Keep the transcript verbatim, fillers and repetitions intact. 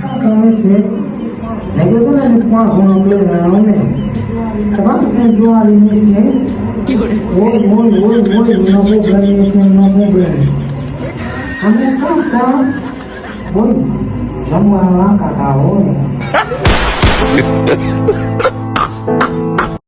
Kaka mesye. Nèg yo konnen nou pwazon nan kleren an, men. Sa pa tout nèg yo ale, mesye. Woy, woy, woy, woy, nou nan pwoblèm, mesye, nou nan pwoblèm. Ann men kaka. Woy, jan m wè a la, kaka, woy.